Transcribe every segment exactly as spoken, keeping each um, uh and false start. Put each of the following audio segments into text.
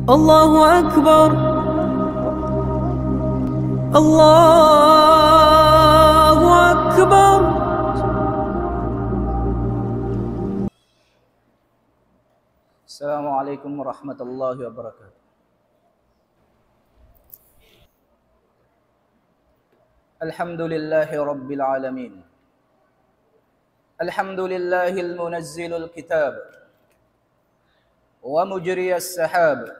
الله أكبر. الله أكبر. السلام عليكم ورحمة الله وبركاته. الحمد لله رب العالمين. الحمد لله المنزل الكتاب ومجري السحاب،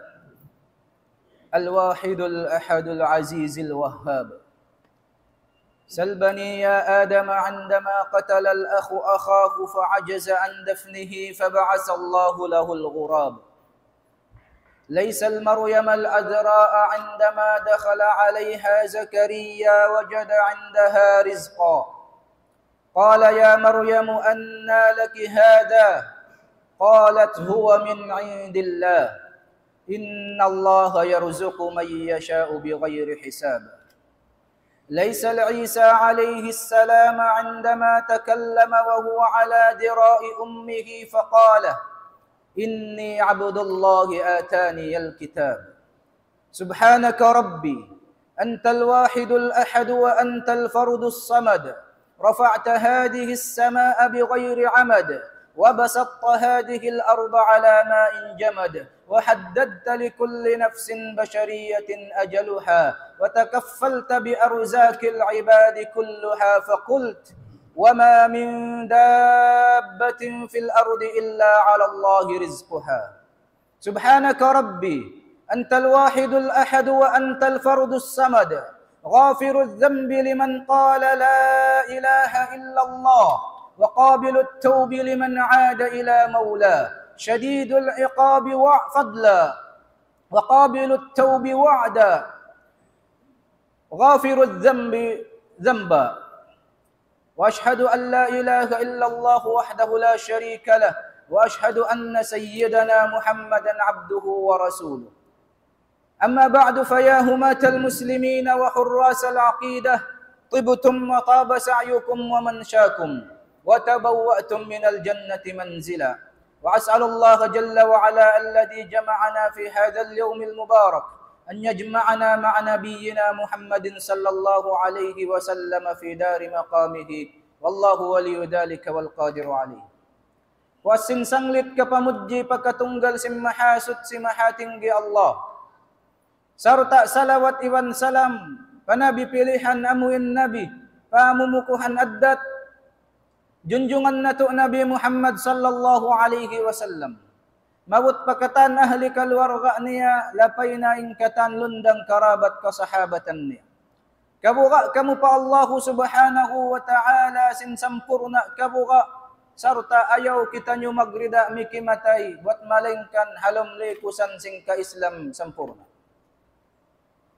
الواحد الأحد العزيز الوهاب. سل بني آدم عندما قتل الأخ أخاه فعجز عن دفنه فبعث الله له الغراب. ليس المريم العذراء عندما دخل عليها زكريا وجد عندها رزقا. قال يا مريم أنى لك هذا؟ قالت هو من عند الله، إن الله يرزق من يشاء بغير حساب. ليس العيسى عليه السلام عندما تكلم وهو على ذراع أمه فقال إني عبد الله آتاني الكتاب. سبحانك ربي، أنت الواحد الأحد وأنت الفرد الصمد، رفعت هذه السماء بغير عمد، وبسطت هذه الأرض على ماء جمد، وحددت لكل نفس بشرية أجلها، وتكفلت بأرزاق العباد كلها، فقلت وما من دابة في الأرض إلا على الله رزقها. سبحانك ربي، أنت الواحد الأحد وأنت الفرد الصمد، غافر الذنب لمن قال لا إله إلا الله، وقابل التوب لمن عاد إلى مولاه، شديد العقاب وع-، فضلا، وقابل التوب وعدا، غافر الذنب ذنبا. وأشهد أن لا إله إلا الله وحده لا شريك له، وأشهد أن سيدنا محمدا عبده ورسوله. أما بعد، فيا هماة المسلمين وحراس العقيدة، طبتم وطاب سعيكم وممشاكم، وتبوأتم من الجنة منزلا. وأسأل الله جل وعلا الذي جمعنا في هذا اليوم المبارك أن يجمعنا مع نبينا محمد صلى الله عليه وسلم في دار مقامه، والله ولي ذلك والقادر عليه. Puas sin sanglit kapamudji pa katunggal sin Mahasuchi Mahatinggi Allah. Sarta' salawat iban salam pa Nabi pilihan amu in Nabi, pamumukuhan addat, junjungan natu' Nabi Muhammad sallallahu alayhi wasallam. Maabut pa katan ahli kaluarga niya, lapay na in katan lundang karabat kasahabatan niya. Kabuga' kamu pa Allahu subhanahu wa ta'ala sin sampurna' kabuga', sarta' ayaw kitaniyu magrida mikimatay, buwat malaingkan ha lawm likusan sin ka-Islam sampurna'.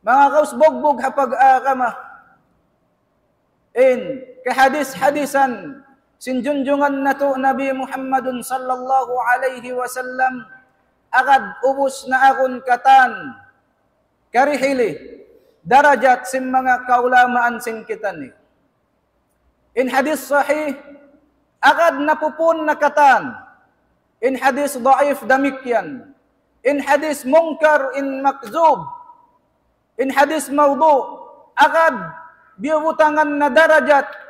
Manga kaus bugbug ha pag-agama, in kahadis-hadisan sin junjungan natu' Nabi Muhammadun sallallahu alayhi wasallam, agad ubus na agun katan karihili, darajat sin manga kaulamaan sin kitaniyu. In hadis sahih, agad napupun na katan. In hadis daif damikkiyan. In hadis munkar, in makzub, in hadis mawdu', agad biyubutangan na darajat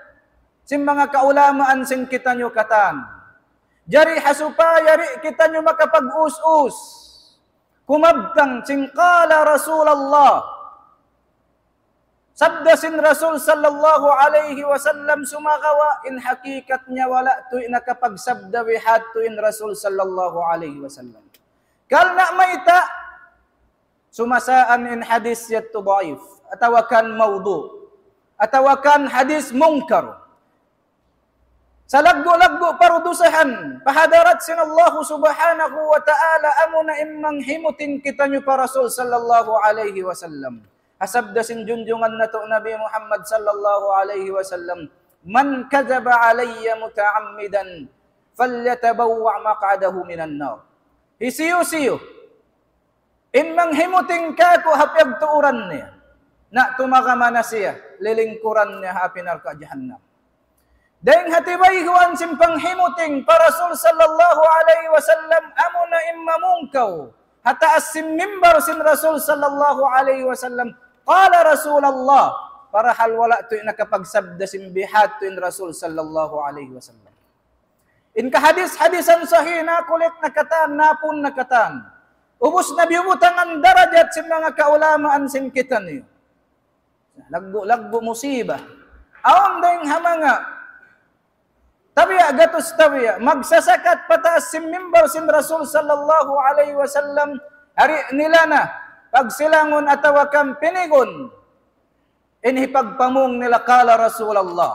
sin manga kaulamaan sin kitaniyu katan. Jari ha supaya di' kitaniyu makapag-us-us kumabtang sin qala Rasulullah, sabda sin Rasul sallallahu alayhi wasallam, sumagawa' in hakikat niya wala' tuud nakapagsabda biha' tuud in Rasul sallallahu alayhi wasallam. Karna' mayta', sumasaan in hadis yadtu daif, atawa kan mawdu', atawa kan hadis munkar. Salaggu'-laggu' parudusahan pa hadarat sin Allahu subhanahu wa ta'ala, amuna in manghimuting kitaniyu pa Rasul sallallahu alayhi wasallam. Ha sabda sin junjungan natu' Nabi Muhammad sallallahu alayhi wasallam, من كذب علي متعمدا فليتبوأ مقعده من النار. Hisiyu-siyu in manghimuting kāku' ha piyagtuuran niya, na tumagama na siya, lilingkuran niya ha api narka' jahannam. Dayng ha tibayhuan sin panghimuting pa Rasul sallallahu alayhi wasallam, amuna in mamungkaw ha taas sin mimbar sin Rasul sallallahu alayhi wasallam, قال رسول الله, parahal wala' tuud nakapagsabda sin bihadtu in Rasul sallallahu alayhi wasallam. In kahadis-hadisan sahih nakulit na katan, napun na katan. Ubus na biyubutangan darajat sin manga kaulamaan sin kitaniyu. Laggu'-laggu' musiba. Awn dayng ha manga tabiya' gatus tabiya', magsasakat pa taas sin mimbar sin Rasul sallallahu alayhi wasallam, hari nila na pagsilangun atawa kan pinigun in hipagpamung nila قال رسول الله.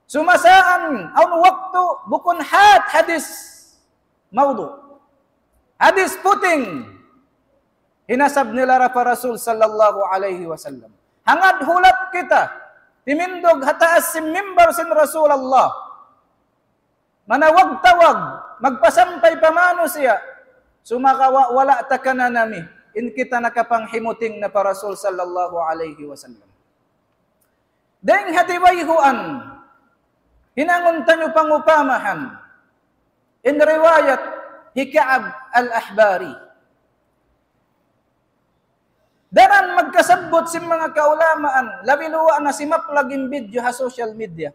Sumasaan, awn waktu bukun hat hadis mawdu'. Hadis puting. Hinasab nila ra pa Rasul sallallahu alayhi wasallam. Hangkan hulat kita, timindug ha taas sin mimbar sin Rasulullah. Manawag-tawag, magpasampay pa manusiya'. Sumagawa' wala' ta kananami, in kita nakapanghimuting na pa Rasul sallallahu alayhi wasallam. Dayng ha tiwayhuan, hinangun taniyu pangupamahan in riwayat hi Ka'ab al-Ahbari. Daran magkasabbut sin manga kaulamaan, labi luwa' na simaplag in video ha social media.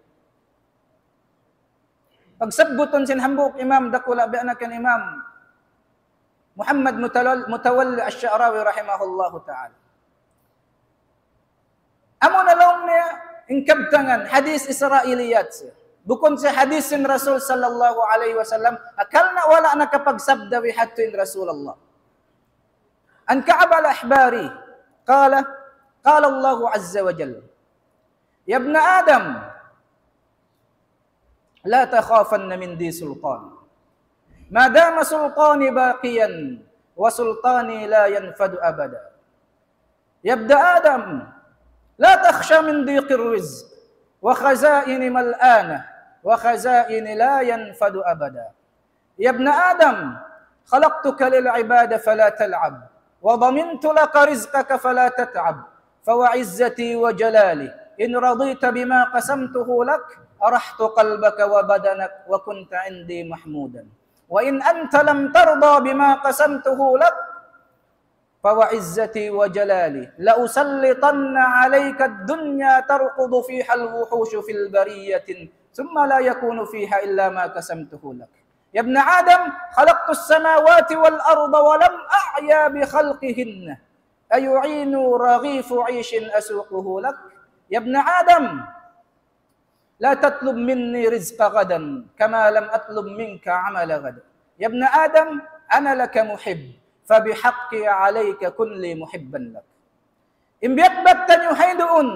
Pagsabbutun sin hambuuk imam dakula' biya' na kan Imam Muhammad Mutalal-, Mutawalli Ash-Sha'rawi rahimahullahu ta'ala. Amu na laung niya in kabtangan, hadis Israiliyat siya. Bukun siya hadis sin Rasul sallallahu alayhi wasallam, akal na wala' nakapagsabda bihadtu in Rasulullah. عن كعب الأحباري قال قال الله عز وجل يا ابن آدم لا تخافن من ذي سلطان ما دام سلطاني باقيا وسلطاني لا ينفد أبدا. يا ابن آدم لا تخش من ضيق الرزق وخزائني ملآنة وخزائني لا ينفد أبدا. يا ابن آدم خلقتك للعبادة فلا تلعب وضمنت لك رزقك فلا تتعب فوعزتي وجلالي إن رضيت بما قسمته لك أرحت قلبك وبدنك وكنت عندي محمودا وإن أنت لم ترضى بما قسمته لك فوعزتي وجلالي لأسلطن عليك الدنيا تركض فيها الوحوش في البرية ثم لا يكون فيها إلا ما قسمته لك. يا ابن آدم خلقت السماوات والأرض ولم أعي بخلقهن أيعين رغيف عيش أسوقه لك. يا ابن آدم لا تطلب مني رزق غد كما لم أطلب منك عمل غد. يا ابن آدم أنا لك محب فبحقي عليك كن لي محبا لك. In biyatbat taniyu ha yan duun.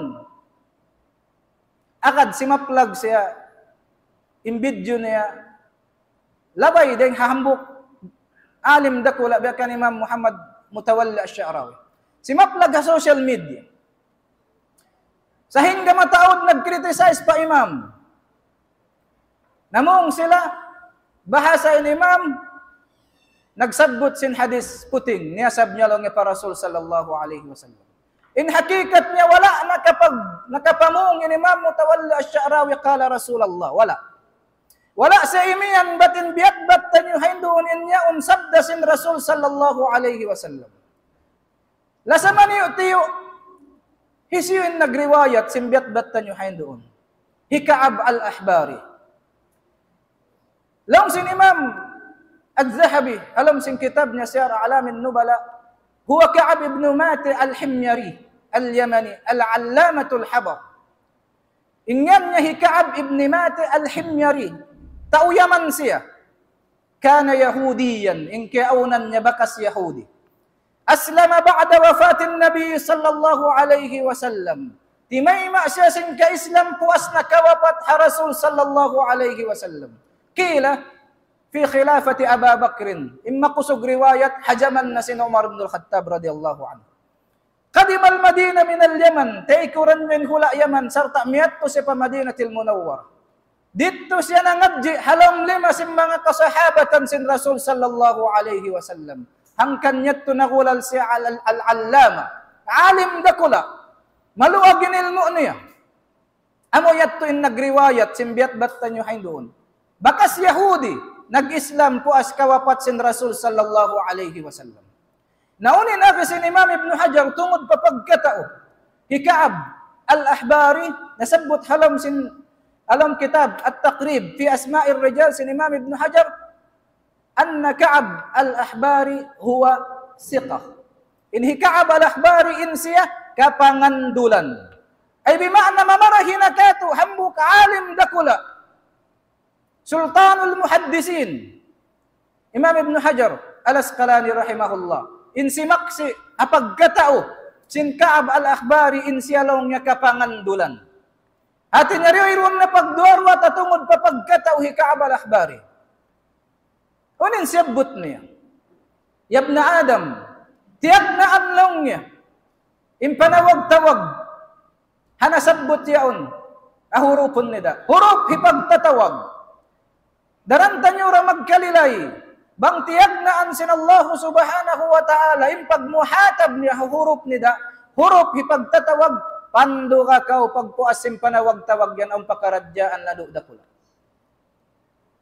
Agad simaplag siya in video niya. Labay dayng ha hambuuk alim dakula' biya' kan Imam Muhammad Mutawalli Ash-Sha'rawi. Simaplag ha social media. Sahingga mataud nag-criticize pa imam. Namung sila, bahasa in imam, nagsabbut sin hadis puting, niyasab niya laung pa Rasul sallallahu alayhi wasallam. In hakikat niya wala' nakapag-, nakapamung in Imam Mutawalli Ash-Sha'rawi قال رسول الله, wala'. Wala' siya imiyan bat in biyatbat taniyu ha yan duun in yaun sabda sin Rasul sallallahu alayhi wasallam. Lasa maniyu-tiyu, hisiyu in nagriwayat sin biyatbat taniyu ha yan duun. Hi Ka'ab al-Ahbari. Laung sin Imam Al-Zahabi, ha lawm sin kitab niya Siyar A'lamin Nubala, هو كعب بن ماتع الحميري اليمني العلامة الحبر. In ngan niya hi Ka'ab ibn Mati' al-Himyari, tau Yaman siya. كان يهوديا, in kiyaunan niya bakas Yahudi. أسلم بعد وفاة النبي صلى الله عليه وسلم. Timayma' siya sin ka-Islam puas nakawapat ha Rasul sallallahu alayhi wasallam. قيل في خلافة أبا بكر. In makusug riwayat ha jaman na sin Umar ibn al-Khattab radiyallahu anhu. قدم المدينة من اليمن, taykuran niya in hula' Yaman, sarta' miyadtu siya pa Madinatil Munawwarah. Didtu siya nangadji' ha lawm lima sin manga kasahabatan sin Rasul sallallahu alayhi wasallam. Hangkan yadtu nagulal siya al-, al-, al-allama. Alim dakula'. Maluag in ilmu' niya. Amu yadtu in nagriwayat sin biyatbat taniyu ha yan duun. Bakas Yahudi. nag-Islam puas kawapat sin Rasul sallallahu alayhi wasallam. Na unu in agi sin Imam Ibn Hajar tungud pa pagkatau hi Ka'ab al-Ahbari, nasabbut ha lawm sin, ha lawm kitab At-Taqrib fi Asma'ir Rijal sin Imam Ibn Hajar, أن كعب الأحبار هو ثقة. In hi Ka'ab al-Ahbari in siya kapangandulan. Ay bima'na mamarahi na katu' hambuuk alim dakula'. Sultanul Muhaddisin. Imam Ibn Hajar al-Asqalani rahimahullah. In simaksi' ha pagkatau sin Ka'ab al-Ahbari in siya laung niya kapangandulan. Hati niya riyu iruwang na pagduwa-ruwa ta tungud pa pagkatau hi Ka'ab al-Ahbari. Unu in siyabbut niya? Ya ibna Adam, tiyagnaan laung niya in panawag-tawag ha nasabbut yaun, ha hurupun nida. Hurup hipagtatawag. Daran taniyu ra magkalilay, bang tiyagnaan sin Allahu Subhanahu wa Ta'ala in pagmuhatab niya ha hurup nida, hurup hipagtatawag, panduga kaw pagpuas sin panawag-tawag yan, awn pakaradjaan ladu' dakula'.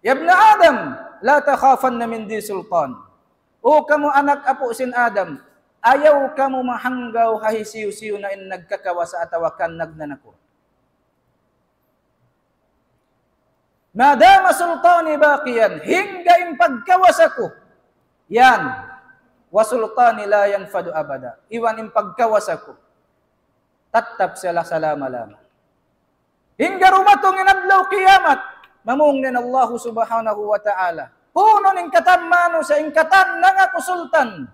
يا ابن آدم لا تخافن من ذي سلطان. O kamu anak apu' sin Adam, ayaw kamu mahanggaw ha hisiyu-siyu na in nagkakawasa atawa kan nagnanakura'. ما دام سلطاني باقيا, hangga in pagkawasa ku yan, وسلطاني لا ينفد أبدا, iban in pagkawasa ku tattap siya salama-lama. Hangga dumatung in adlaw kiyamat, mamung in Allahu Subhanahu wa Ta'ala. Unu in katan manusiya', in katan nangaku sultan,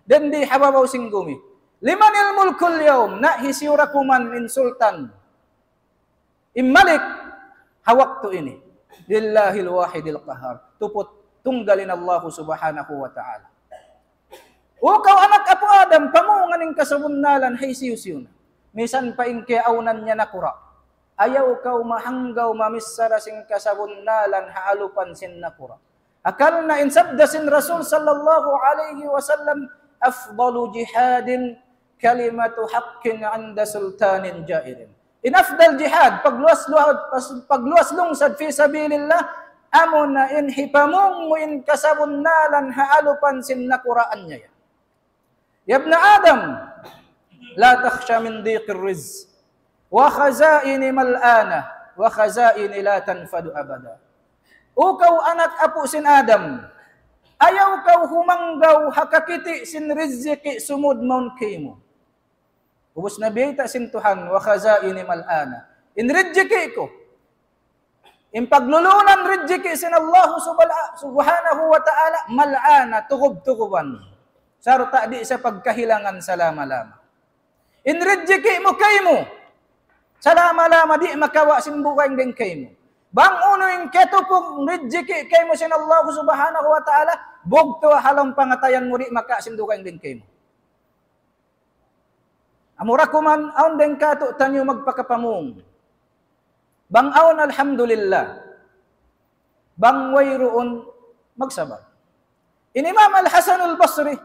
dayn di ha babaw sin gumi. لمن الملك اليوم, na hisiyu ra kuman in sultan, in malik ha waktu ini? لله الواحد القهار. Tuput tunggal in Allahu Subhanahu wa Ta'ala. O kaw anak apu' Adam, pamungan in kasabunnalan ha hisiyu-siyu na. Misan pa in kiyaawnan niya nakura'. Ayaw kaw mahanggaw mamichara sin kasabunnalan ha alupan sin nakura'. Hangkan na in sabda sin Rasul sallallahu alayhi wasallam, أفضل جهاد كلمة حق عند سلطان جائر. In afdal jihad, pagluwas-luwas, pagluwas-lungsad fi sabilillah, amuna in hipamung mu in kasabunnalan ha alupan sin nakura' niya. يا ابن آدم لا تخش من ضيق الرزق وخزائني ملآنة وخزائني لا تنفد أبدا. O kaw anak apu' sin Adam, ayaw kaw humanggaw ha kakiti' sin rijiki' sumud mawn kaymu. Ubus na biyayta' sin Tuhan, وخزائني ملآنة. In rijiki' ku, in paglulunan rijiki' sin Allahu subala-, Subhanahu wa Ta'ala, ملآنة, tugub-tuguban. Sarta' di' siya pagkahilangan salama-lama. In rijiki' mu kaymu, salama-lama di' makawa' sin dugaing dayn kaymu. Bang unu in katupuk rijiki' kaymu sin Allahu Subhanahu wa Ta'ala, bugtu' ha lawm pangatayan mu di' makawa' sin dugaing dayn kaymu. Amura kuman, awn dayn katu' taniyu magpakapamung. Bang awn, alhamdulillah. Bang wayruun, magsabar. In Imam Al-Hasan Al-Basri,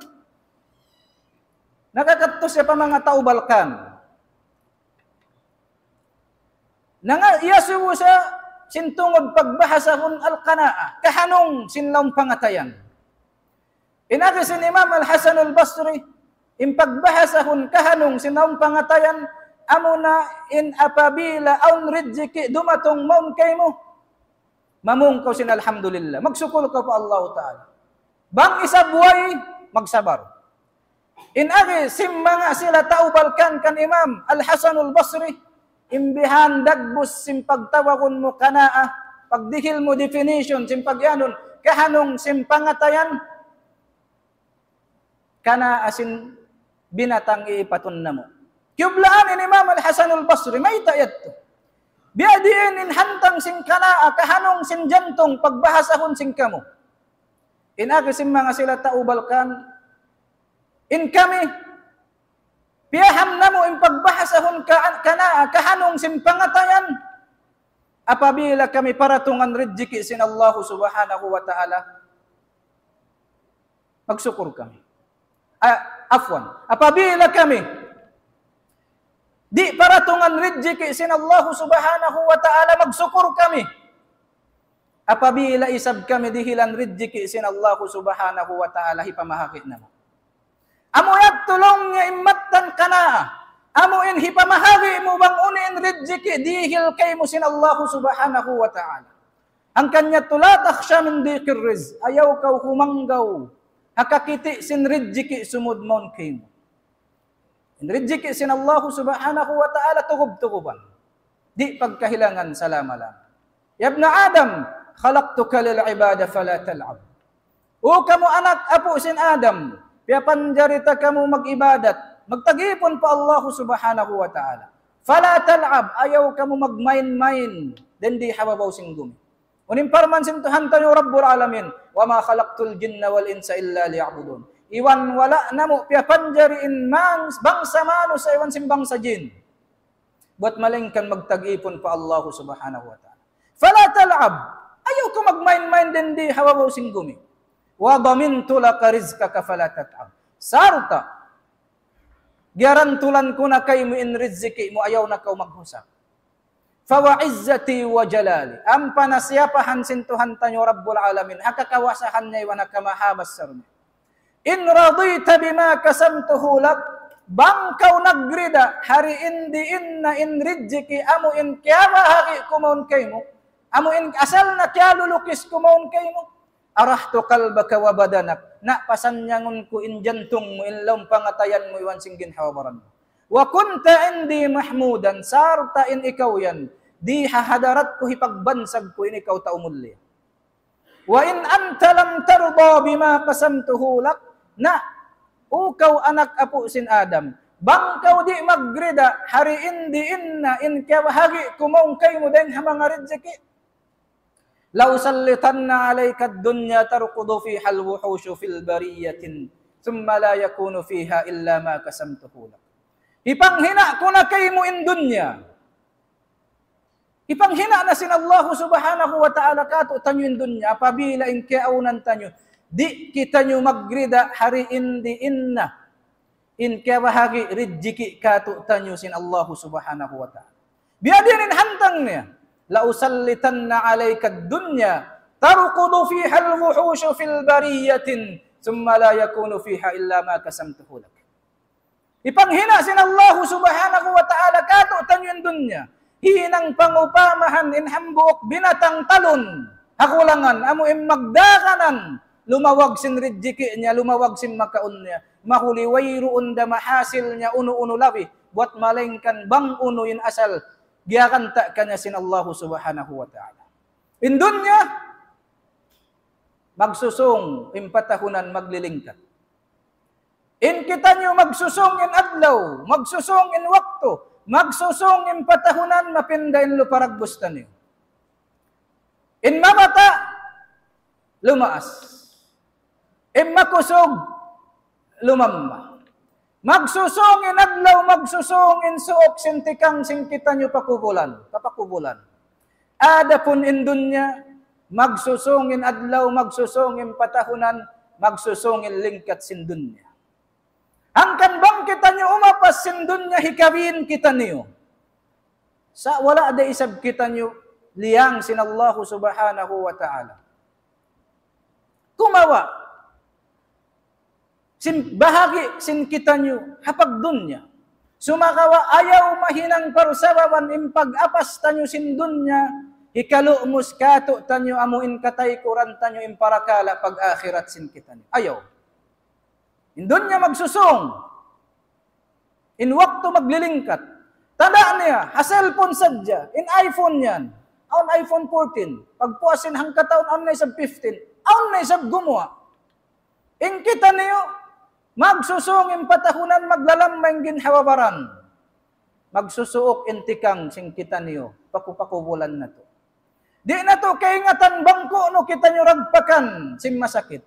nakakadtu siya pa manga tau Balkan. Nanga-, iyasubu siya sin tungud pagbahasahun al-qana'a, kahanung sin lawm pangatayan. In agi sin Imam Al-Hasan Al-Basri, in pagbahasahun kahanung sin lawm pangatayan, amuna in apabila awn rijiki' dumatung mawn kaymu, mamung kaw sin alhamdulillah, magsukul kaw pa Allah Ta'ala. Bang isab way, magsabar. In agi sin manga sila tau Balkan kan Imam Al-Hasan Al-Basri, in bihan dagbus sin pagtawagun mu qana'a, pagdihil mu definition sin pagyanun, kahanung sin pangatayan, qana'a sin binatang iipatun namu'. Kiyublaan in Imam Al-Hasan Al-Basri, mayta' yadtu? Biya' diin in hantang sin qana'a, kahanung sin jantung, pagbahasahun sin kamu. In agi sin manga sila tau Balkan, in kami, piyaham namu' in pagbahasahun ka-, qana'a, kahanung sin pangatayan, apabila kami paratungan rijiki' sin Allahu Subhanahu wa Ta'ala, magsukul kami. Ah, afwan. Apabila kami di' paratungan rijiki' sin Allahu Subhanahu wa Ta'ala, magsukul kami. Apabila isab kami dihilan rijiki' sin Allahu Subhanahu wa Ta'ala hipamahagi' namu'. Amu yadtu laung niya in mattan kanaa. Amu in hipamahagi' mu bang unu in rijiki' dihil kaymu sin Allahu Subhanahu wa Ta'ala. Hangkan yadtu لا تخش من ضيق الرزق. Ayaw kaw humanggaw ha kakiti' sin rijiki' sumud mawn kaymu. In rijiki' sin Allahu Subhanahu wa Ta'ala tugub-tuguban. Di' pagkahilangan salama-lama. يا ابن آدم خلقتك للعبادة فلا تلعب. O kamu anak apu' sin Adam, piyapanjari ta kamu mag-ibadat, magtag-ipun pa Allahu Subhanahu wa Ta'ala. فلا تلعب, ayaw kamu magmain-main, dayn di ha babaw sin gumi. Unu in parman sin Tuhan taniyu Rabbul Alamin, وما خلقت الجن والإنس إلا ليعبدون. Iban wala' namu' piyapanjari in man-, bangsa manusiya' iban sin bangsa jin. Buat malaingkan magtag-ipun pa Allahu Subhanahu wa Ta'ala. فلا تلعب. Ayaw kaw magmain-main dayn di ha babaw sin gumi. وضمنت لك رزقك فلا تتعب. Sarta', giyarantulan ku na kaymu in rijiki' mu, ayaw na kaw maghusak. فوعزتي وجلالي. Ampa na siyapahan sin Tuhan taniyu Rabbul Alamin, ha kakawasahan niya iban ha kamahabasar niya. إن رضيت بما قسمته لك, bang kaw nagrida ha di' in di' in na in rijiki' amu in kiyabahagi' ku mawn kaymu, amu in asal na kiyalulukis ku mawn kaymu, أرحت قلبك وبدنك, na pasanyangun ku in jantung mu, in lawm pangatayan mu, iban sin ginhawa-baran mu. وكنت عندي محمودا, sarta' in ikaw yan, di ha hadarat ku hipagbansag ku in ikaw tau mulia. وإن أنت لم ترض بما قسمته لك, na, o kaw anak apu' sin Adam, bang kaw di' magrida ha di' in di' in na in kiyabahagi' ku mawn kaymu dayn ha manga rijiki', لأسلطن عليك الدنيا تركض فيها الوحوش في البرية ثم لا يكون فيها إلا ما قسمته لك. Hipanghina' ku na kaymu in dunya. Hipanghina' na sin Allahu Subhanahu wa Ta'ala kātu'niyu in dunya, apabila in kiyaawnan taniyu, di' kitaniyu magrida ha di' in di' in na in kiyabahagi' rijiki' kātu'niyu sin Allahu Subhanahu wa Ta'ala. Biyadiin in hantang niya, لأسلطن عليك الدنيا تركض فيها الوحوش في البرية ثم لا يكون فيها إلا ما قسمته لك. Hipanghina' sin Allahu Subhanahu wa Ta'ala kātu'niyu in dunya. Hinang pangupamahan in hambuuk binatang talun ha kulangan, amu in magdaganan, lumawag sin rijiki' niya, lumawag sin makaun niya, mahuli wayruun da mahasil niya unu-unu labi, buwat malaingkan bang unu in asal giyaganta' kaniya sin Allahu Subhanahu wa Ta'ala. In dunya, magsusung in patahunan, maglilingkat. In kitaniyu magsusung in adlaw, magsusung in waktu, magsusung in patahunan, mapinda in lupa dagbus taniyu. In mabata', lumaas. In makusug, lumamma. Magsusung in adlaw, magsusung in suuk sin tikang sin kitaniyu pa kubulan, pa pakubulan. Adapun in dunya, magsusung in adlaw, magsusung in patahunan, magsusung in lingkat sin dunya. Hangkan bang kitaniyu umapas sin dunya, hikabin kitaniyu. Sa' wala' da isab kitaniyu liyang sin Allahu Subhanahu wa Ta'ala. Kumawa' sin bahagi' sin kitaniyu ha pagdunya. Sumagawa' ayaw mahinang parsababan in pag-apas taniyu sin dunya, hikalumus kātu'niyu amu in kataykuran taniyu in parakala' pag-akhirat sin kitaniyu. Ayaw. In dunya magsusung. In waktu maglilingkat. Tanda' niya, ha cellphone sadja, in iPhone yan. Awn iPhone fourteen. Pagpuas sin hangkataun, awn na isab fifteen. Awn na isab gumuwa'. In kitaniyu, magsusung in patahunan, maglalamma in ginhawa-baran. Magsusuuk in tikang sin kitaniyu, paku-pakubulan natu'. Di' natu' kaingatan bang ku'nu kitaniyu ragpakan sin masakit.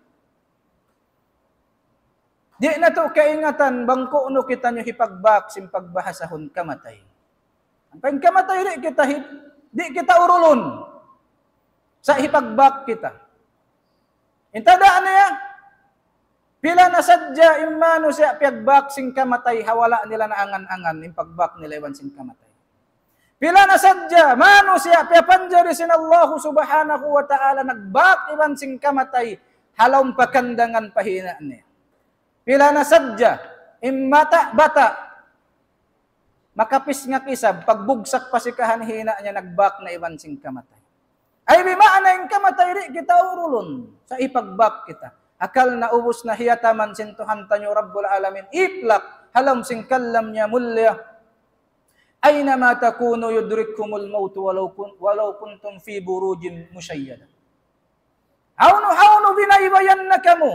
Di' natu' kaingatan bang ku'nu kitaniyu hipagbak sin pagbahasahun kamatay. Ampa in kamatay di' kita hi-, di' kita urulun. Sa' hipagbak kita. In tanda' niya, pila na sadja in manusiya' piyagbak sin kamatay, ha wala' nila naangan-angan in pagbak nila iban sin kamatay. Pila na sadja manusiya' piyapanjari sin Allahu Subhanahu wa Ta'ala nagbak iban sin kamatay ha lawm pakandangan pa hina' niya. Pila na sadja in bata'-bata' makapisngak isab, pagbugsak pa sikahan hina' niya nagbak na iban sin kamatay. Ay bima'na in kamatay di' kita urulun sa' hipagbak kita. Akal na ubus na hiyataman sin Tuhan taniyu Rabbul Alamin, iplak ha lawm sin kalam niya mulliya. أينما تكونوا يدرككم الموت ولو كن-، ولو كنتم في بروج مشيدة. Hawnu-hawnu binaybayan na kamu.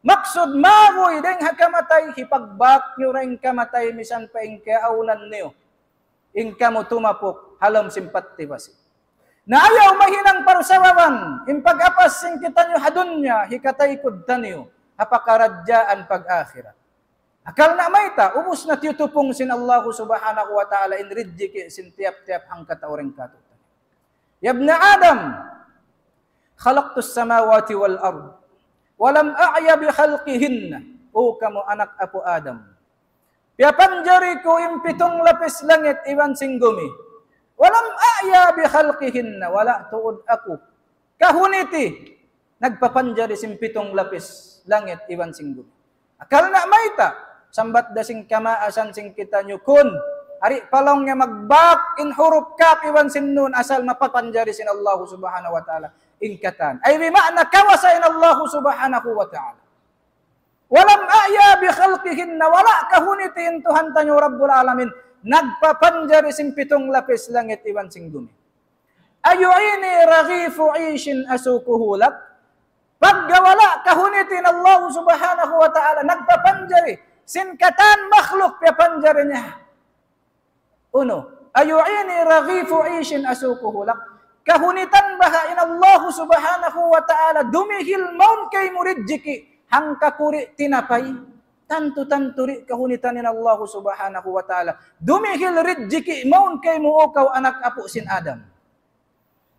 Maksud mabuhi' dayng ha kamatay, hipagbak niyu ra in kamatay misan pa in kiyaawnan niyu. In kamu tumapuk ha lawm sin pati basi. Na ayaw mahinang parusababan, in pag-apas sin kitaniyu ha dunya, hikataykud taniyu ha pakaradjaan pag-akhirat. Akal na mayta', ubus na tiyutupung sin Allahu Subhanahu wa Ta'ala in rijiki' sin tiyap-tiyap hangkatau dayn kātu'. يا ابن آدم خلقت السماوات والأرض ولم أعي بخلقهن. O kamu anak apu' Adam, piyapanjari ku in pitung lapis langit iban sin gumi. ولم أعي بخلقهن, wala' tuud aku kahuniti nagpapanjari sin pitung lapis langit iban sin gumi. Akal na mayta', sambat da sin kamaasan sin kitaniyu kun, ari pa laung niya magbak in huruf kaf iban sin nun asal mapapanjari sin Allahu Subhanahu wa Ta'ala in katan. Ay bima'na kawasa in Allahu Subhanahu wa Ta'ala. ولم أعي بخلقهن, wala' kahuniti in Tuhan taniyu Rabbul Alamin nagpapanjari sin pitung lapis langit iban sin gumi. أيعيني رغيف عيش أسوقه لك. Pagga wala' kahuniti in Allahu Subhanahu wa Ta'ala nagpapanjari sin katan makhluk piyapanjari niya. Unu, أيعيني رغيف عيش أسوقه لك. Kahunitan baha' in Allahu Subhanahu wa Ta'ala dumihil mawn kaymu rijiki' hangka kuri' tinapay. Tantu-tantu di' kahunitan in Allahu Subhanahu wa Ta'ala dumihil rijiki' mawn kaymu, o kaw anak apu' sin Adam.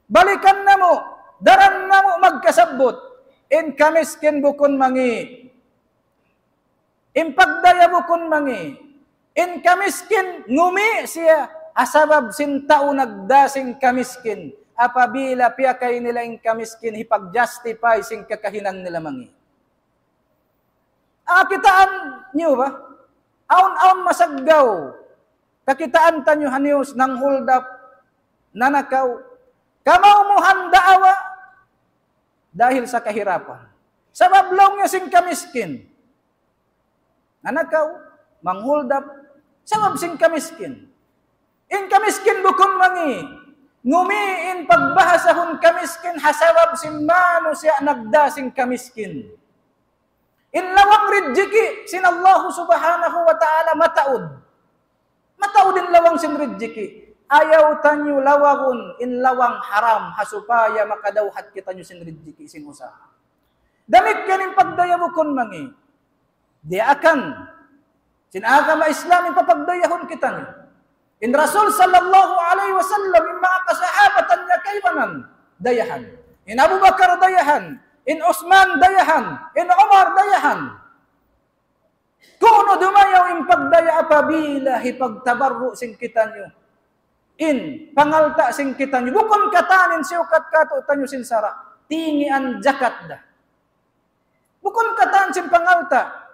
Balikan namu', daran namu' magkasabbut, in kamiskin bukun mangi'. In pagdaya bukun mangi'. In kamiskin ngumi' siya, ha sabab sin tau nagdā sin kamiskin. Apabila piyakay nila in kamiskin, hipag-justify sin kakahinang nila mangi'. Ah, kitaan niyu ba? Awn-awn masaggaw. Kakitaan taniyu ha news, nanghuldap, nanakaw. Kamaumuhan daawa dahil sa kahirapan. Sabab laung niya sin kamiskin. Nanakaw, manghuldap, sabab sin kamiskin. In kamiskin bukun mangi', ngumi' in pagbahasahun kamiskin ha sabab sin manusiya' nagdā sin kamiskin. In lawang rijiki' sin Allahu Subhanahu wa Ta'ala mataud. Mataud in lawang sin rijiki'. Ayaw taniyu lawagun in lawang haram ha supaya makadawhat kitaniyu sin rijiki' sin usaha. Damikkiyan in pagdaya bukun mangi'. Diyaakan sin agama Islam in papagdayahun kitaniyu. In Rasul sallallahu alayhi wasallam, in manga kasahabatan niya kaibanan, dayahan. In Abu Bakar dayahan, in Usman dayahan, in Umar dayahan. Kunu' dumayaw in pagdaya apabila hipagtabarru' sin kitaniyu in pangalta' sin kitaniyu. Bukun katan in siyukat kātu'niyu sin sara'. Tingian jakat da. Bukun katan sin pangalta'.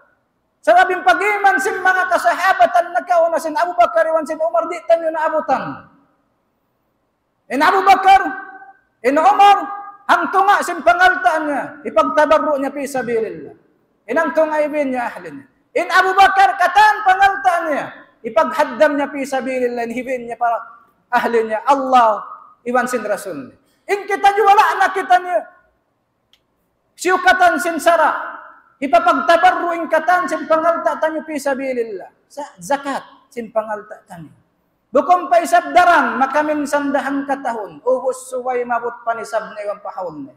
Sabab in pag-iman sin manga kasahabatan nakauna sin Abu Bakar iban sin Umar di' taniyu naabutan. In Abu Bakar, in Umar, hangtunga' sin pangalta' niya, hipagtabarru' niya fi sabilillah. In hangtunga' hibin niya ahli niya. In Abu Bakar, katan pangalta' niya, hipaghaddam niya fi sabilillah, in hibin niya pa ahli niya, Allah, iban sin Rasul niya. In kitaniyu wala' na kitaniyu siyukatan sin sara', hipapagtabarru' in katan sin pangalta' taniyu fi sabilillah. Sa' zakat sin pangalta' taniyu. Bukun pa isab daran, makaminsan da hangkatahun, ubus subay maabut pa nisab niya iban pa hawl niya.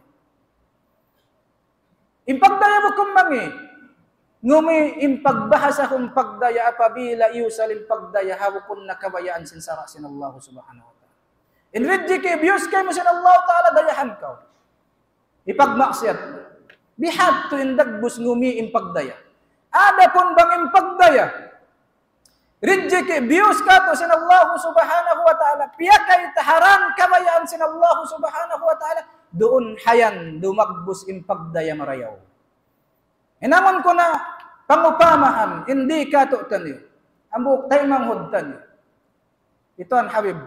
In pagdaya bukun mangi', ngumi' in pagbahasahun pagdaya apabila iyusal in pagdaya ha bukun na kabayaan sin sara' sin Allah Subhanahu wa Ta'ala. In rijiki' biyus kaymu sin Allah Ta'ala dayahan kaw. Hipagmaksiyat. Bihadtu in dagbus ngumi' in pagdaya. Adapun bang in pagdaya rijiki' biyus katu' sin Allah Subhanahu wa Ta'ala, piyakay ta ha dan kabayaan sin Allah Subhanahu wa Ta'ala, duun hayan dumagbus in pagdaya marayaw. Hinangun ku na pangupamahan, in di' katu'taniyu, hambuuk taymanghud taniyu, hi Tuan Habib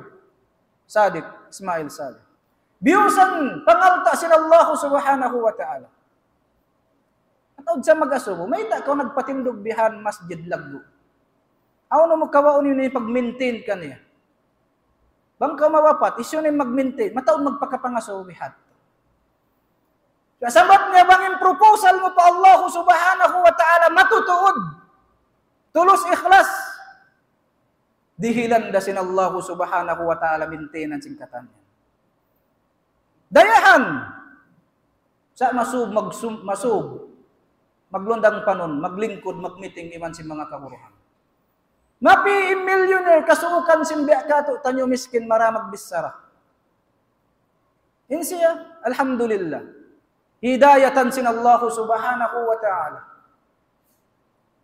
Sadiq Ismail Saleh. Biyusan pangalta' sin Allah Subhanahu wa Ta'ala. Atawa sa mag-asubu, mayta' kaw nagpatindug bihan masjid laggu'? Hawnu mu kawaun ini pag-maintain kaniya? Bang kaw mawapat, hisiyu in mag-maintain, mataud magpakapangasubu bihan. Sa' sabab niya bang in proposal mu pa Allah Subhanahu wa Ta'ala matutuud, tulus ikhlas, dihilan da sin Allah Subhanahu wa Ta'ala maintenance sin katan. Dayahan, sa' masub, magsum-, masub, maglundang panun, maglingkud, magmiting iban sin manga kaguruhan. Mapi' in millionaire kasuukan sin biya' katu'taniyu miskin mara magbichara. In siya, alhamdulillah, hidayatan sin Allah Subhanahu wa Ta'ala.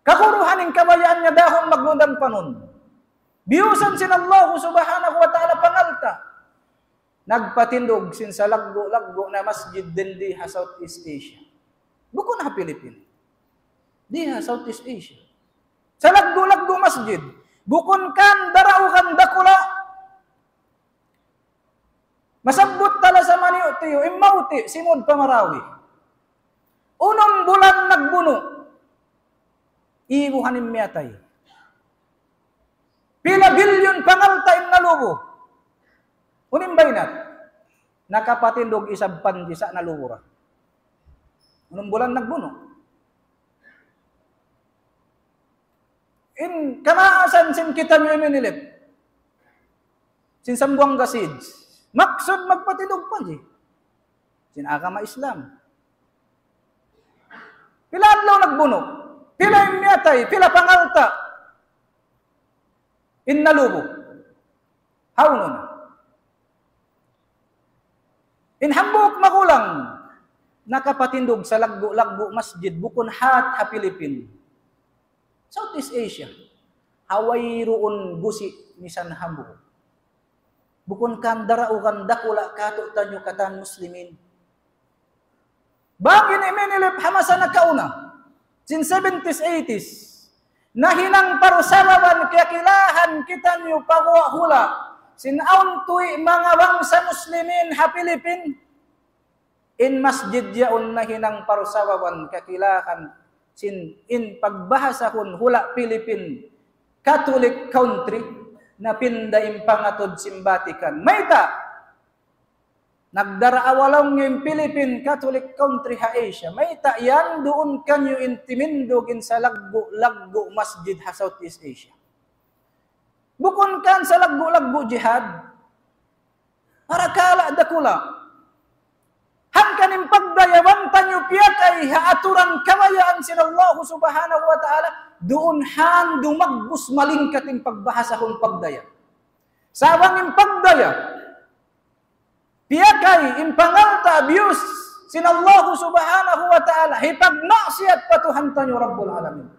Kaguruhan in kabayaan niya dahun maglundang panun. Biyusan sin Allah Subhanahu wa Ta'ala pangalta'. Nagpatindug sin salaggu'-laggu' na masjid dindi ha Southeast Asia. Bukun ha Philippines. Di ha Southeast Asia. Salaggu'-laggu' masjid. Bukun kan daraugan dakula'. Masabbut tala sa maniyu'-tiyu', in mauti', simud pa Marawi. Unum bulan nagbunu'. Ibuhan in miyatay. Pila bilyon pangalta' in nalubu. Unu in baynat? Nakapatindug isab panji sa' nalubu ra. Unum bulan nagbunu'. In kamaasan sin kitaniyu minilip sin Sambuwanga Siege. Maksud magpatindug panji sin agama Islam. Pila adlaw nagbunu', pila in miyatay, pila pangalta' in nalubu. Hawnu na? In hambuuk magulang nakapatindug salaggu'-laggu' masjid bukun hat ha Philippines. Southeast Asia. Ha wayruun gusi' misan hambuuk. Bukun kan daraugan dakula' katu'taniyu katan muslimin. Bang ini minilip ha masa nakauna, sin seventies, eighties, nahinang parsababan kiyakilahan kitaniyu pa guwa' hula', sin awn tuwi' manga bangsa muslimin ha Philippines. In masjid yaun nahinang parsababan kakilahan sin in pagbahasahun hula' Philippine Catholic country, napinda in pangatud sin Vatican. Mayta'? Nagdara awalaw in Philippine Catholic country ha Asia. Mayta' yan duun kaniyu in timindug in salaggu'-laggu' masjid ha Southeast Asia? Bukun kan salaggu'-laggu' jihad. Parakala' dakula'. Hangkan in pagdaya bang taniyu piyakay ha aturan kabayaan sin Allah Subhanahu wa Ta'ala, duun han dumagbus malingkat in pagbahasahun pagdaya. Sa' bang in pagdaya piyakay in pangalta' abuse sin Allah Subhanahu wa Ta'ala, hipagmaksiyat pa Tuhan taniyu Rabbul Alamin.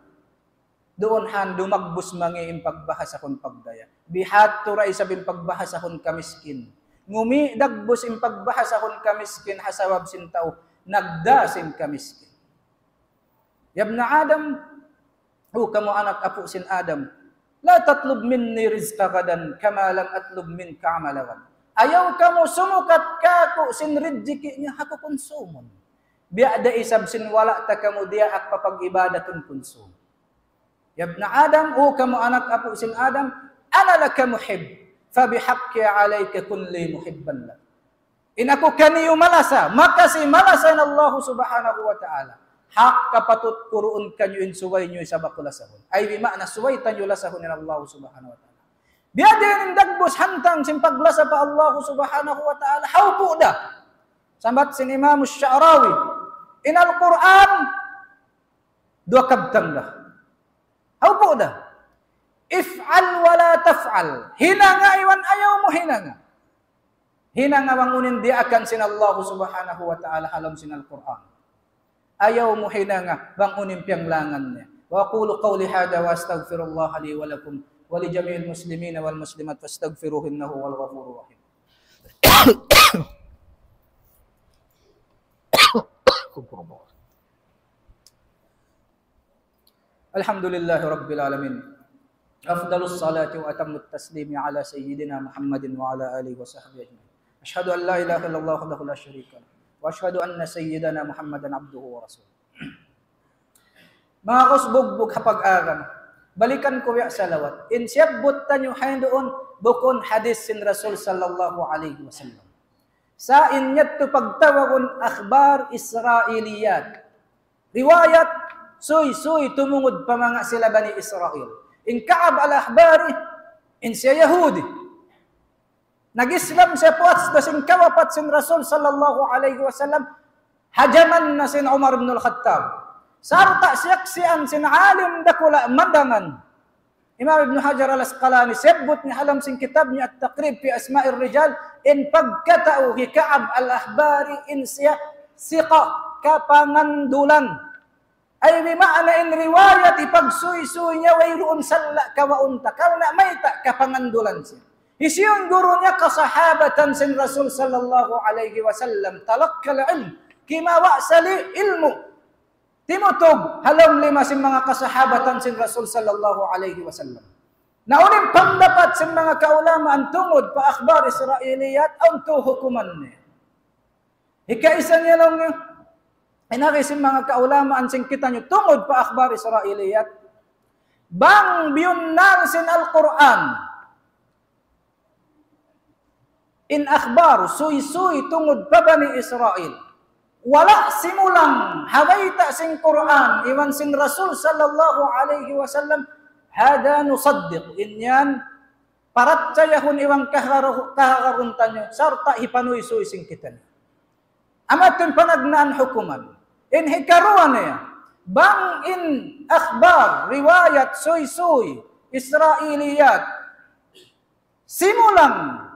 Duun han dumagbus mangi' in pagbahasahun pagdaya. Bihadtu ra isab in pagbahasahun kamiskin. Ngumi' dagbus in pagbahasahun kamiskin ha sabab sin tau nagdā sin kamiskin. يا ابن آدم, O kamu anak apu' sin Adam, لا تطلب مني رزق غد كما لم أطلب منك عمل غد. Ayaw kamu sumukat kāku' sin rijiki' niya ha kukunsumun. Biya' da isab sin wala' ta kamu diyaak papag-ibadatun kunsum. يا ابن آدم, O kamu anak apu' sin Adam, أنا لك محب، فبحقي عليك كن لي محبا لك. In aku kaniyu malasa, makasi malasa in Allahu Subhanahu wa Ta'ala. Hak kapatut ku duun kaniyu in subay niyu isab aku lasahun. Ay, bi ma'na subay taniyu lasahun in Allahu Subhanahu wa Ta'ala. Biya' diin in dagbus hantang sin paglasa pa Allahu Subhanahu wa Ta'ala, hawpu' da. Sambat sin Imam Sha'rawi, in Al-Qur'an, duwa kabtang da. Hawpu' da. افعل ولا تفعل. Hinanga iban ayaw mu hinanga. Hinanga bang unu in diyaakan sin Allah Subhanahu wa Ta'ala ha lawm sin Al-Qur'an. Ayaw mu hinanga bang unu in piyanglangan niya. وأقول قولي هذا وأستغفر الله لي ولكم ولجميع المسلمين والمسلمات فاستغفروه إنه هو الغفور الرحيم. الحمد لله رب العالمين. أفضل الصلاة وأتم التسليم على سيدنا محمد وعلى آله وصحبه أجمعين. أشهد أن لا إله إلا الله وحده لا شريك له، وأشهد أن سيدنا محمدا عبده ورسوله. Manga kausbugbug ha pag-agama, balikan ku ya salawat. In siyabbut taniyu ha yan duun, bukun hadith sin Rasul sallallahu alayhi wasallam. Sa' in yadtu pagtawagun akhbar Israiliyat. Riwayat, suysuy tumungud pa manga sila Bani Israil. In Ka'ab al-Ahbari, in siya Yahudi. Nag-Islam siya puas da sin kawapat sin Rasul sallallahu alayhi wasallam, ha jaman na sin Umar ibn al-Khattab. Sarta' siyaksian sin alim dakula' madangan. Imam Ibn Hajar al-Asqalani, siyabbut niya ha lawm sin kitab niya At-Taqrib fi Asma'ir Rijal, in pagkatau hi Ka'ab al-Ahbari in siya siqa, kapangandulan. Ay, bima'na in riwayat, hipagsuysuy niya, wayruun salla' kawaun ta. Karna' mayta', kapangandulan siya. Hisiyu in guru niya? Kasahabatan sin Rasul sallallahu alayhi wasallam. تلقى العلم. Kimawa' sali' ilmu'. Timutug ha lawm lima sin manga kasahabatan sin Rasul sallallahu alayhi wasallam. Na unu in pandapat sin manga kaulamaan tungud pa akhbar Israiliyat, awn tū hukuman niya. Hikaisa niya laung niya, in agi sin manga kaulamaan sin kitaniyu tungud pa akhbar Israiliyat. Bang biyunnal sin Al-Qur'an in akhbar, suysuy tungud pa Bani Israil. Wala' simulang ha bayta' sin Qur'an, iban sin Rasul sallallahu alayhi wasallam, هذا نصدق. In yan, parachayahun iban kahagaru-, kahagarun taniyu, sarta' hipanuysuy sin kitaniyu. Amu yadtu in panagnaan hukuman. In hikaruwa niya, bang in akhbar, riwayat, suysuy, Israiliyat, simulang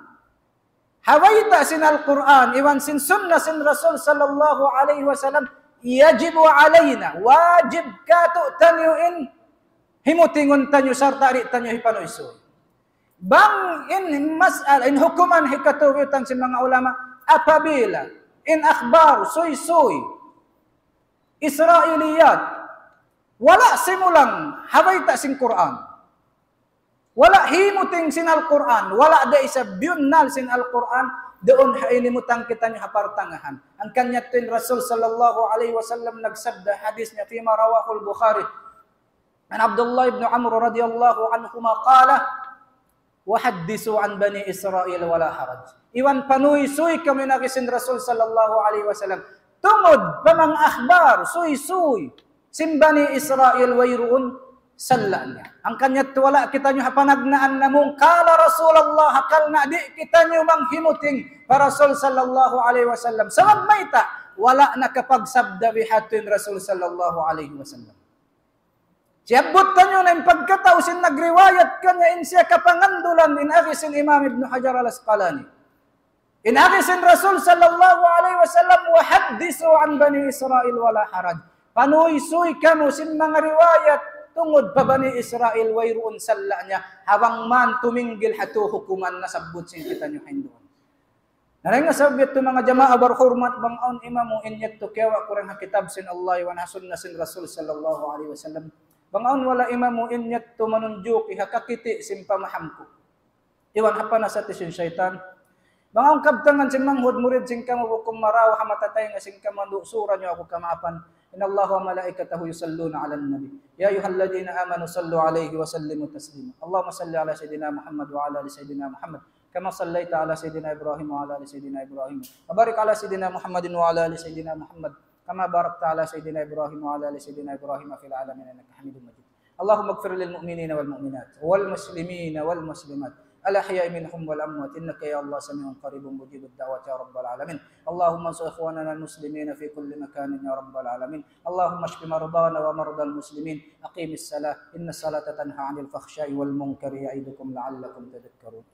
ha bayta' sin Al-Qur'an, iban sin sunnah sin Rasul sallallahu alayhi wasallam, يجب علينا, wajib kātu'niyu in himutingun taniyu sarta' di' taniyu hipanuysuy. Bang in mas'ala, in hukuman hikatū biyutang sin manga ulama, apabila in akhbar, suysuy, Israiliyat, wala' simulang ha bayta' sin Qur'an. Wala' himuting sin Al-Qur'an, wala' da isab biyunnal sin Al-Qur'an, duun ha ini mutang kitaniyu ha partangahan. Hangkan yadtu in Rasul sallallahu alayhi wasallam nagsabda, hadith niya فيما رواه البخاري عن عبد الله بن عمرو رضي الله عنهما قال: وحدثوا عن بني إسرائيل ولا حرج. Iban panuysuy kamu in agi sin Rasul sallallahu alayhi wasallam. Tungud pa manga akhbar, suysuy sin Bani Israil wayruun salla' niya. Hangkan yadtu wala' kitaniyu ha panagnaan namung قال رسول الله, karna' di' kitaniyu manghimuting pa Rasul sallallahu alayhi wasallam. Sabab mayta', wala' nakapagsabda bihadtu in Rasul sallallahu alayhi wasallam. Siyabbut taniyu na in pagkatau sin nagriwayat kaniya in siya kapangandulan in agi sin Imam Ibn Hajar al-Asqalani. In agi sin Rasul sallallahu alayhi wasallam, وحدثوا عن بني إسرائيل ولا حرج. Panuysuy kamu sin manga riwayat tungud pa Bani Israil wayruun salla' niya, ha bang man tuminggil ha tū hukuman nasabbut sin kitaniyu ha yan duun. Na dayn ha sabab yadtu manga jamaa barhurmat, bang awn imamu in yadtu kiyawa' ku dayn ha kitab sin Allah iban ha sunnah sin Rasul sallallahu alayhi wasallam. Bang awn wala' imamu in yadtu manunjuki ha kakiti' sin pamaham ku iban ha panasati sin saytan. Bang awn kabtangan sin manghud murid sin kamu bukun marayaw ha mata taynga sin kamu, andu' sura niyu aku kamaapan. إن الله وملائكته يصلون على النبي يا أيها الذين آمنوا صلوا عليه وسلموا تسليما. اللهم صل على سيدنا محمد وعلى آل سيدنا محمد كما صليت على سيدنا إبراهيم وعلى آل سيدنا إبراهيم وبارك على سيدنا محمد وعلى آل سيدنا محمد كما باركت على سيدنا إبراهيم وعلى آل سيدنا إبراهيم في العالمين إنك حميد مجيد. اللهم اغفر للمؤمنين والمؤمنات والمسلمين والمسلمات الأحياء منهم والأموات إنك يا الله سميع قريب مجيب الدعوات يا رب العالمين. اللهم انصر إخواننا المسلمين في كل مكان يا رب العالمين. اللهم اشف مرضانا ومرضى المسلمين. أقم الصلاة إن الصلاة تنهى عن الفحشاء والمنكر يعظكم لعلكم تذكرون.